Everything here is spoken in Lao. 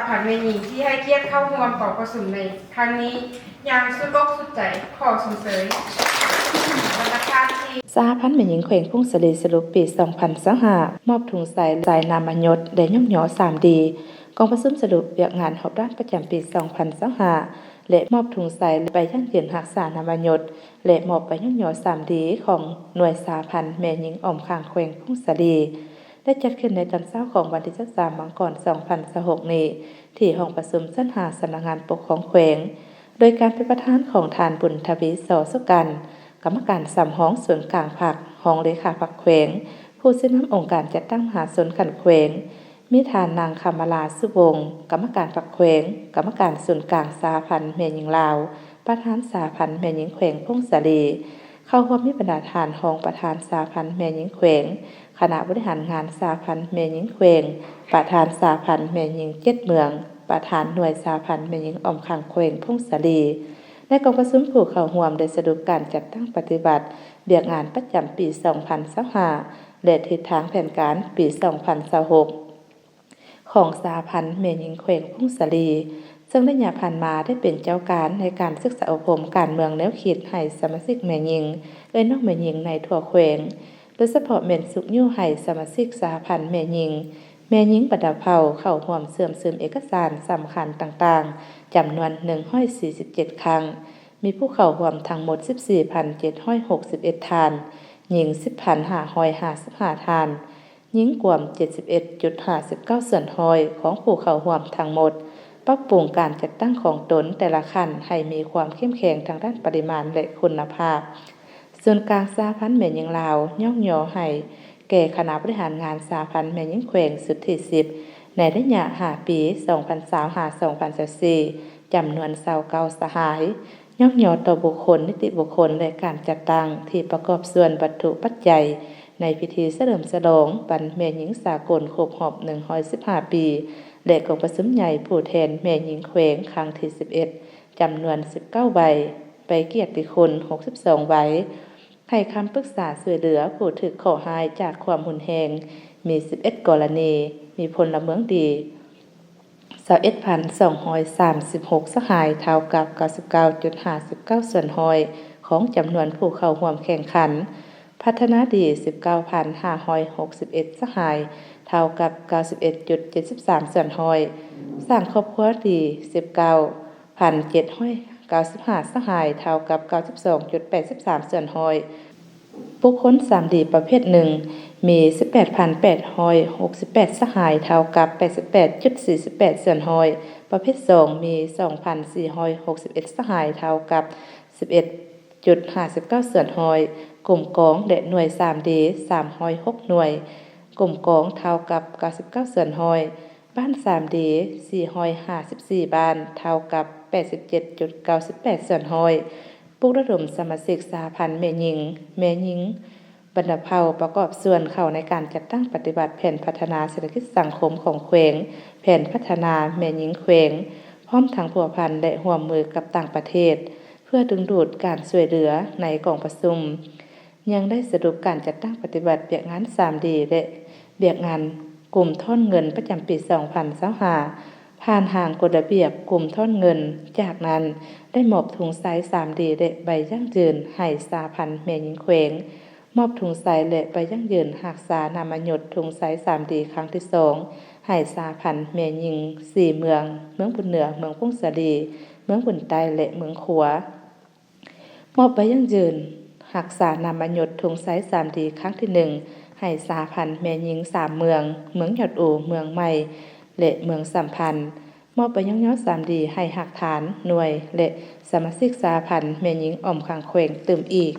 ທ່ານແມ່ຍິງທີ່ໃຫ້ກຽດເຂົ້າຮ່ວມກອງປະຊຸມໃນຄັ້ງນີ້ຢ່າງສຸດອົກສຸດໃຈ. ຂໍຊົມເຊີຍທ່ານປະທານທີ່ ສະຫະພັນແມ່ຍິງແຂວງຜົ້ງສາລີສະຫຼຸບປີສອງພັນຊາວຫ້າ ມອບທຸງໄຊ ແລະ ນາມມະຍົດ ແລະ ຍ້ອງຍໍສາມດີ. ກອງປະຊຸມສະຫຼຸບວຽກງານຮອບດ້ານປະຈຳປີສອງພັນຊາວຫ້າ ແລະ ມອບທຸງໄຊ ແລະ ໃບຢັ້ງຢືນຮັກສານາມມະຍົດ ແລະ ມອບໃບຍ້ອງຍໍສາມດີຂອງໜ່ວຍສະຫະພັນແມ່ຍິງອ້ອມຂ້າງແຂວງຜົ້ງສາລີ ໄດ້ຈັດຂຶ້ນໃນຕອນເຊົ້າຂອງວັນທີຊາວສາມ ມັງກອນ ສອງພັນຊາວຫົກນີ້ ທີ່ຫ້ອງປະຊຸມຊັ້ນຫ້າ ສຳນັກງານປົກຄອງແຂວງ ໂດຍການເປັນປະທານຂອງທ່ານ ບຸນທະວີ ສໍສຸກັນ ກຳມະການສຳຮອງສູນກາງພັກ, ຮອງເລຂາພັກແຂວງ, ຜູ້ຊີ້ນຳອົງການຈັດຕັ້ງມະຫາຊົນຂັ້ນແຂວງ, ມີທ່ານນາງ ຄຳມາລາ ສຸວົງ ກຳມະການພັກແຂວງ, ກຳມະການສູນກາງສະຫະພັນແມ່ຍິງລາວ, ປະທານສະຫະພັນແມ່ຍິງແຂວງຜົ້ງສາລີ. ເຂົ້າຮ່ວມມີບັນດາທ່ານຮອງປະທານສະຫະພັນແມ່ຍິງແຂວງ, ຄະນະບໍລິຫານງານສະຫະພັນແມ່ຍິງແຂວງ, ປະທານສະຫະພັນແມ່ຍິງເຈັດເມືອງ, ປະທານໜ່ວຍສະຫະພັນແມ່ຍິງອ້ອມຂ້າງແຂວງຜົ້ງສາລີ. ໃນກອງປະຊຸມ, ຜູ້ເຂົ້າຮ່ວມໄດ້ສະຫຼຸບການຈັດຕັ້ງປະຕິບັດວຽກງານປະຈຳປີສອງພັນຊາວຫ້າ ແລະ ທິດທາງແຜນການປີສອງພັນຊາວຫົກ ຂອງສະຫະພັນແມ່ຍິງແຂວງຜົ້ງສາລີ, ເຊິ່ງໄລຍະຜ່ານມາໄດ້ເປັນເຈົ້າການໃນການສຶກສາອົບຮົມການເມືອງແນວຄິດໃຫ້ສະມາຊິກແມ່ຍິງ, ເອື້ອຍນ້ອງແມ່ຍິງໃນທົ່ວແຂວງ, ໂດຍສະເພາະແມ່ນຊຸກຍູ້ໃຫ້ສະມາຊິກສະຫະພັນແມ່ຍິງ, ແມ່ຍິງບັນດາເຜົ່າເຂົ້າຮ່ວມເຊື່ອມຊຶມເອກະສານສຳຄັນຕ່າງໆ ຈຳນວນໜຶ່ງຮ້ອຍສີ່ສິບເຈັດຄັ້ງ, ມີຜູ້ເຂົ້າຮ່ວມທັງໝົດສິບສີ່ພັນເຈັດຮ້ອຍຫົກສິບເອັດທ່ານ, ຍິງສິບພັນຫ້າຮ້ອຍຫ້າສິບຫ້າທ່ານ, ຍິງກວມເຈັດສິບເອັດຈຸດຫ້າສິບເກົ້າສ່ວນຮ້ອຍຂອງຜູ້ເຂົ້າຮ່ວມທັງໝົດ, ປັບປຸງການຈັດຕັ້ງຂອງຕົນແຕ່ລະຂັ້ນໃຫ້ມີຄວາມເຂັ້ມແຂງທາງດ້ານປະລິມານ ແລະ ຄຸນນະພາບ. ສູນກາງສະຫະພັນແມ່ຍິງລາວຍ້ອງຍໍໃຫ້ແກ່ຄະນະບໍລິຫານງານສະຫະພັນແມ່ຍິງແຂວງຊຸດທີສິບ ໃນໄລຍະຫ້າປີ ສອງພັນຊາວຫ້າ ສອງພັນຊາວສີ່ ຈຳນວນຊາວເກົ້າສະຫາຍ, ຍ້ອງຍໍຕໍ່ບຸກຄົນ, ນິຕິບຸກຄົນ ແລະ ການຈັດຕັ້ງທີ່ປະກອບສ່ວນວັດຖຸປັດໄຈໃນພິທີສະເຫຼີມສະຫຼອງວັນແມ່ຍິງສາກົນຄົບຮອບໜຶ່ງຮ້ອຍສິບຫ້າປີ ແລະ ກອງປະຊຸມໃຫຍ່ຜູ້ແທນແມ່ຍິງແຂວງຄັ້ງທີສິບເອັດ ຈຳນວນສິບເກົ້າໃບ, ໃບກຽດຕິຄຸນຫົກສິບສອງໃບ, ໃຫ້ຄຳປຶກສາຊ່ວຍເຫຼືອຜູ້ຖືກເຄາະຮ້າຍຈາກຄວາມຮຸນແຮງມີສິບເອັດກໍລະນີ, ມີພົນລະເມືອງດີ ຊາວເອັດພັນສອງຮ້ອຍສາມສິບຫົກສະຫາຍ, ເທົ່າກັບເກົ້າສິບເກົ້າຈຸດຫ້າສິບເກົ້າສ່ວນຮ້ອຍຂອງຈຳນວນຜູ້ເຂົ້າຮ່ວມແຂ່ງຂັນ, ພັດທະນາດີ ສິບເກົ້າພັນຫ້າຮ້ອຍຫົກສິບເອັດສະຫາຍ, ເທົ່າກັບເກົ້າສິບເອັດຈຸດເຈັດສິບສາມສ່ວນຮ້ອຍ, ສ້າງຄອບຄົວດີ ສິບເກົ້າພັນເຈັດຮ້ອຍເກົ້າສິບຫ້າສະຫາຍ, ເທົ່າກັບເກົ້າສິບສອງຈຸດແປດສິບສາມສ່ວນຮ້ອຍ. ບຸກຄົນສາມດີປະເພດໜຶ່ງ ມີສິບແປດພັນແປດຮ້ອຍຫົກສິບແປດສະຫາຍ, ເທົ່າກັບແປດສິບແປດຈຸດສີ່ສິບແປດສ່ວນຮ້ອຍ, ປະເພດສອງ ມີສອງພັນສີ່ຮ້ອຍຫົກສິບເອັດສະຫາຍ, ເທົ່າກັບສິບເອັດຈຸດຫ້າສິບເກົ້າສ່ວນຮ້ອຍ, ກຸ່ມກອງ ແລະ ໜ່ວຍສາມດີ ສາມຮ້ອຍຫົກໜ່ວຍ, ກຸ່ມກອງ ເທົ່າກັບເກົ້າສິບເກົ້າສ່ວນຮ້ອຍ, ບ້ານສາມດີ ສີ່ຮ້ອຍຫ້າສິບສີ່ບ້ານ, ເທົ່າກັບແປດສິບເຈັດຈຸດເກົ້າສິບແປດສ່ວນຮ້ອຍ, ປຸກລະດົມສະມາຊິກສະຫະພັນແມ່ຍິງ, ແມ່ຍິງບັນດາເຜົ່າປະກອບສ່ວນເຂົ້າໃນການຈັດຕັ້ງປະຕິບັດແຜນພັດທະນາເສດຖະກິດສັງຄົມຂອງແຂວງ, ແຜນພັດທະນາແມ່ຍິງແຂວງ, ພ້ອມທັງພົວພັນ ແລະ ຮ່ວມມືກັບຕ່າງປະເທດ ເພື່ອດຶງດູດການຊ່ວຍເຫຼືອໃນກອງປະຊຸມ. ຍັງໄດ້ສະຫຼຸບການຈັດຕັ້ງປະຕິບັດວຽກງານສາມດີ ແລະ ວຽກງານກຸ່ມຖອນເງິນປະຈຳປີສອງພັນຊາວຫ້າ ຜ່ານຮ່າງກົດລະບຽບກຸ່ມຖອນເງິນ. ຈາກນັ້ນ ໄດ້ມອບທຸງໄຊສາມດີ ແລະ ໃບຢັ້ງຢືນໃຫ້ສະຫະພັນແມ່ຍິງແຂວງ, ມອບທຸງໄຊ ແລະ ໃບຢັ້ງຢືນຮັກສານາມມະຍົດທຸງໄຊສາມດີຄັ້ງທີສອງ ໃຫ້ສະຫະພັນແມ່ຍິງສີ່ເມືອງ, ເມືອງບຸນເໜືອ, ເມືອງຜົ້ງສາລີ, ເມືອງບຸນໃຕ້ ແລະ ເມືອງຂວາ. ມອບໃບຢັ້ງຢືນຮັກສານາມມະຍົດທຸງໄຊສາມດີຄັ້ງທີໜຶ່ງ ໃຫ້ສະຫະພັນແມ່ຍິງສາມເມືອງ, ເມືອງຍອດອູ, ເມືອງໃໝ່ ແລະ ເມືອງສຳພັນ. ມອບໃບຍ້ອງຍໍສາມດີໃຫ້ຮາກຖານ, ໜ່ວຍ ແລະ ສະມາຊິກສະຫະພັນແມ່ຍິງອ້ອມຂ້າງແຂວງຕື່ມອີກ.